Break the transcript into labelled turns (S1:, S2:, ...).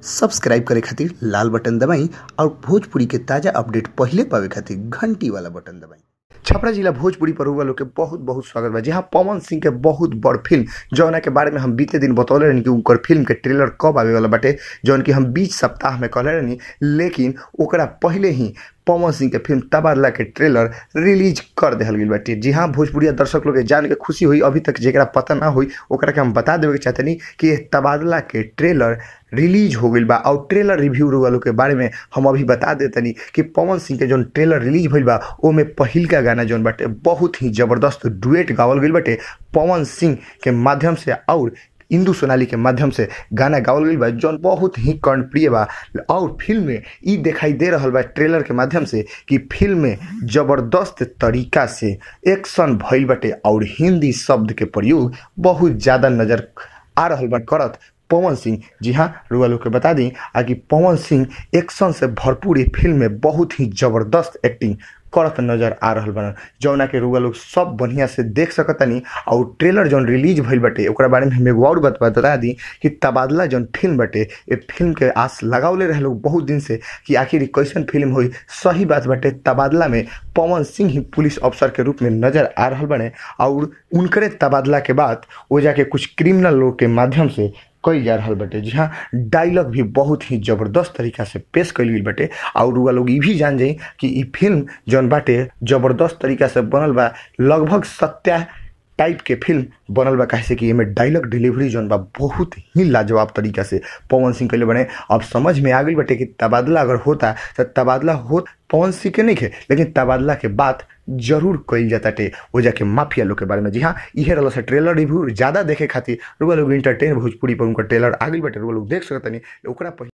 S1: Subscribe करे खातिर लाल button दबाई और भोजपुरी के ताज़ा अपडेट पहिले पावे खातिर घंटी वाला बटन दबाई।
S2: छपरा जिला भोजपुरी पर हुआ लोग के बहुत बहुत स्वागत बा। जी हाँ, पवन सिंह के बहुत बड़ फिल्म जौना के बारे में हम बीते दिन बतौले रहनी कि उनकर फिल्म के ट्रेलर कब आवे वाला बाटे, जौन कि हम बीच सप्ताह में कहले रहनी, लेकिन ओकरा पहले ही पवन सिंह के फिल्म तबादला के ट्रेलर रिलीज कर दिहल गई बाटे। जी हाँ, भोजपुरिया दर्शक लोग के जान के खुशी हुई, अभी तक जेकरा पता ना हुई ओकरा के हम बता देवे के चाहतनी कि ये तबादला के ट्रेलर रिलीज हो गई बा। और ट्रेलर रिव्यू वालों के बारे में हम अभी बता देतनी कि पवन सिंह के जौन ट्रेलर रिलीज भइल बा ओमे पहिलका गाना जौन बाटे बहुत ही ज़बरदस्त डुएट गावल गई बाटे पवन सिंह के माध्यम से और इंदू सोनाली के माध्यम से गाना गावल गई बा जौन बहुत ही कर्णप्रिय बा। और फिल्म में ई दिखाई दे रहल बा ट्रेलर के माध्यम से कि फिल्म में ज़बरदस्त तरीका से एक्शन भइल बाटे और हिंदी शब्द के प्रयोग बहुत ज़्यादा नज़र आ रहल बा करत पवन सिंह। जी हाँ, रुआ लोग के बता दी आ कि पवन सिंह एक्शन से भरपूर फिल्म में बहुत ही ज़बरदस्त एक्टिंग करत नजर आ रहल बा, जौना के रुआ लोग सब बढ़िया से देख सकतनी। और ट्रेलर जौन रिलीज भइल बाटे ओकरा बारे में हम एगो और बात बता दी कि तबादला जौन फिल्म बाटे ए फिल्म के आस लगावले रहे लोग बहुत दिन से कि आखिर कैसन फिल्म होई। सही बात बाटे, तबादला में पवन सिंह ही पुलिस अफसर के रूप में नजर आ रहल बने और उनकरे तबादला के बाद वो जाके कुछ क्रिमिनल लोग के माध्यम से कइल जा रहल बाटे। जी हाँ, डायलॉग भी बहुत ही ज़बरदस्त तरीका से पेश कइल गइल बाटे। और रुआ लोग ई भी जान जाई कि ई फिल्म जौन बाटे ज़बरदस्त तरीका से बनल बा, लगभग सत्या टाइप के फिल्म बनल बा, काहे कि एमे डायलॉग डिलीवरी जौन बा बहुत ही लाजवाब तरीका से पवन सिंह कइले बने। अब समझ में आ गइल बाटे कि तबादला अगर होता तो तबादला हो पवन सिंह के नहीं खे, लेकिन तबादला के बात जरूर कइल जाताटे वो जाके माफिया लोग के बारे में। जी हाँ, इहे रहल से ट्रेलर रिव्यू। ज़्यादा देखे खातिर रुआ लोग इंटरटेन भोजपुरी पर उनका ट्रेलर आ गइल बाटे, रुआ लोग देख सकतनी। ओकरा